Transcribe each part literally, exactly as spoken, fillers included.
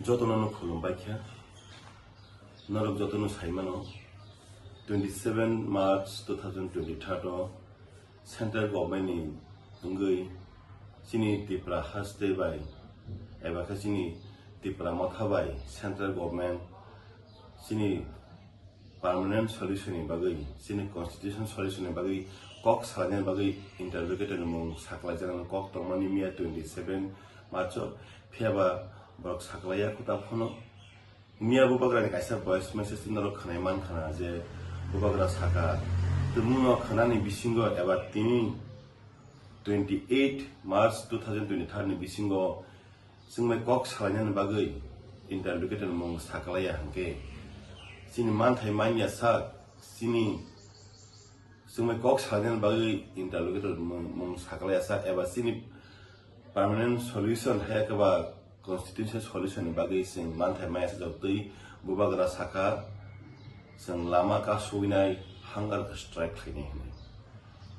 Jotono no khulumbai kha. Norok jotono sai mano, twenty seven March two thousand twenty-third o Central Government ni wngwi chini Tripura haste bai eba khe chini Tripura motha bai Central Government chini permanent solution ni bagwi, chini constitution solution ni bagwi kok salaina bagwi interlocutor ni mung saklaijaknani kok tongmani miya twenty seven March o, phiyaba borok saklaiya kwtal phano. Miya bubagrani kaisa voice message norok khwnai mankha na je bubagra saka, tumungno khwnani bisingo eba tini twenty eight March two thousand twenty-third ni bisingo chwngbai kok salainani bagwi interlocutor mung saklaiya hwnkhe chini manthai manya sak, chini chwngbai kok salainani bagwi interlocutor mung, mung saklaiya sak eba chini permanent solution hai khe ba constitutional solution ni bagwi chwng manthai maya sajak twi bubagra saka chwng lama kasuinai hunger strike khainai hwnwi.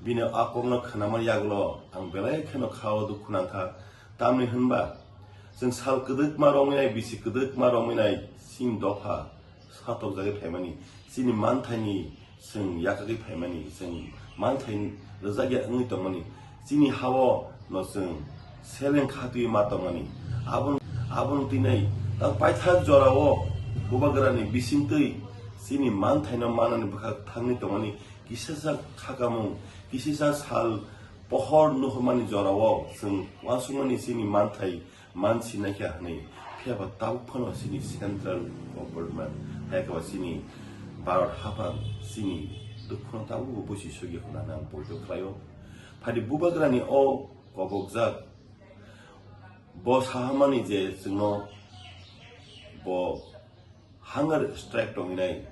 Bini a kokno khwnama yagulo ang belai kheno khao dukhu nangkha, tamni hwnba chwng sal kwdwkma romwi nai, bisi kwdwkma romwi nai chini dopha satokjagwi phaimani, chini manthaini chwng yakagwi phaimani, chwng manthai rwjakya wngwi tongmani, chini hao no chwng seleng khatwi ma tongmani. Abon-, aboni tini tak paithak jorao bubagrani bisingtwi chini manthaino manani bwkha thangwi tongmani, kisasa khakamung, kisasa sal pohor nuhormani jorao chwng uansukmani chini manthai mansi naikha hwnwi, phiyaba tabuk phano chini central government, hai khe ba chini Bharat haphang chini dukhuno tabukbo busi sugya hwnwi ang poito khlaio. Phadi bubagrani o kobokjak bo sahamani je chwngno bo hunger strike tongwinai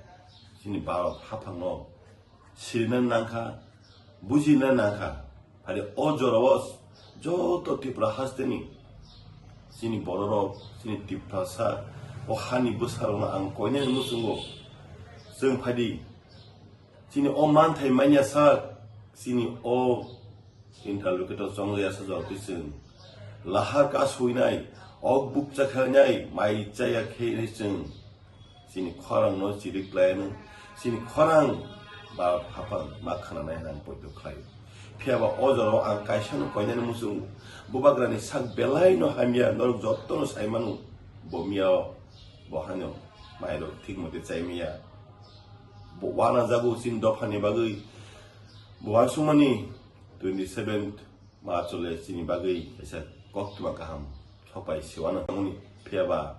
chini Bharat haphangno sirina nangkha, bujina nangkha. Phadi o jorao joto Tripura hasteni chini bororok, chini Tiprasa, o hani bwsarokno ang koinani muchungo. Chwng phadi chini o manthai manya sak, chini o interlocutor chongjaya sajak twi chwng lahar kasuinai, ok bukcha khainai, mai chaya khe chwng chini khorangno chiriklaino, chini khorang ba haphang ma khananai hwnwi ang poito khlaio. Phiyaba o jorao ang kaisano koinani muchungo, bubagrani sak belaino hamya, norok jotono sai mano, bo miyao, bo haino mairok thik mote chai miya. Bo wanajago chini dophani bagwi, bo uansukmani twenty seven March o le chini bagwi kaisa koktwma kaham sopai siwana tongmani, phiyaba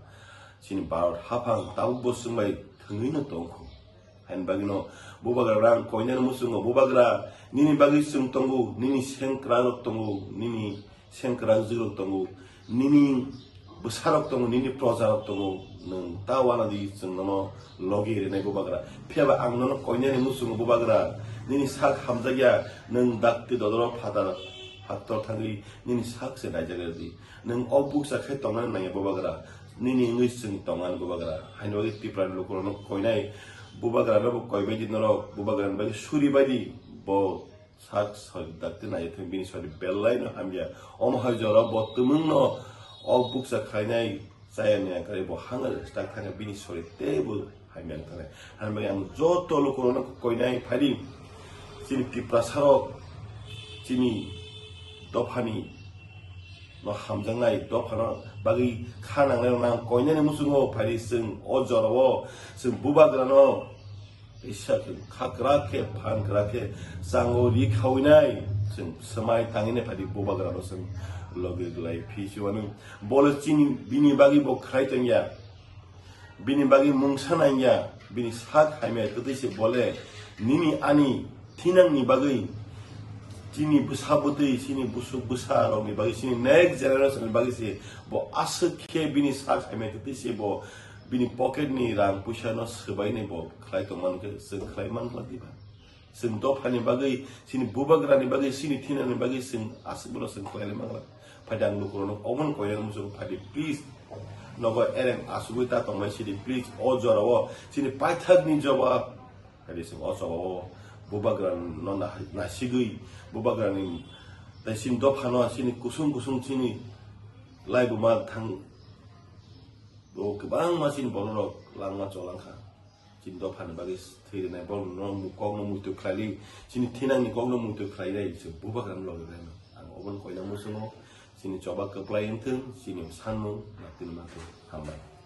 chini Bharat haphang tabukbo chwngbai thwngwino tongkhu. Haini bagwino bubagra rang koinani muchungo, bubagra nini bagwi chwng tongo, nini sengkrakrok tongo, nini sengkrakjwkrok tongo, nini bwsarok tongo, nini projarok tongo, nwng ta wanadi chwng nono logi rinai bubagra. Phiyaba ang nono koinani muchungo bubagra, nini sak hamjakya, nwng dakti dodoro phatar haktor thangwi nini sak se naijak rwdi. Nwng o bukcha khai tongnani nangya bubagra, nini wngwi chwng tongnani bubagra. Haini bagwi Tiprani lukurokno koinai bubagrano bo koibaidi norok, bubagrani bagwi suribaidi bo sak sori dakti naithok bini sori belaino hamya. Omo hai jora bo tumungno o bukcha khlainai chayani angkari bo hangari tak thangya bini sori teibo hamya wngkha. Hamya ang joto lukurokno koinai phaidi chini Tiprasarok chini dophani no hamjaknai dophano bagwi kha nangnai rok nang koinani muchungo phaidi chwng o jorao chwng bubagrano Kaisa khe kha kwrak khe, phan kwrak khe, chango ri khawinai, chwng swmai tangwinai phaidi bubagrano chwng logi glai phi se uanw. Bole chini bini bagwi bo khlai tongya, bini bagwi mungsa nangya, bini sak hamya kwtwi se bole nini ani thinangni bagwi, chini bwsa bwtwi, chini busuk bwsa rokni bagwi, chini next generation ni bagwi se bo aswk khe bini sak hamya kwtwi se bo bini pocket ni rang puisa no swbainai bo khlai tongmani khe chwng khlai man glak diba? Chwng dophani bagwi, chini bubagrani bagwi, chini thinani bagwi chwng aswk bono chwng khlai man glak. Phaidi ang lukurokno omono koinani muchungo phaidi please nogo ereng asugwi ta tongmani sidi please o jorao chini paithakni jobab phaidi chwng o jobao bubagrano na-, nasigwi bubagrani tei chini dophano chini kusung kusung chini laibuma thang O kwbangma chini bororok langma cholangkha. Chini dophani bagwi thwi rwnai borokno mu-, kokno muitu khlaili, chini thinangni kokno muitu khlailai se bubagrano logi rwnai. Ang oboni koina muchungo chini choba kwplai wngthung, chini sanmung, naktini mantun. Hambai.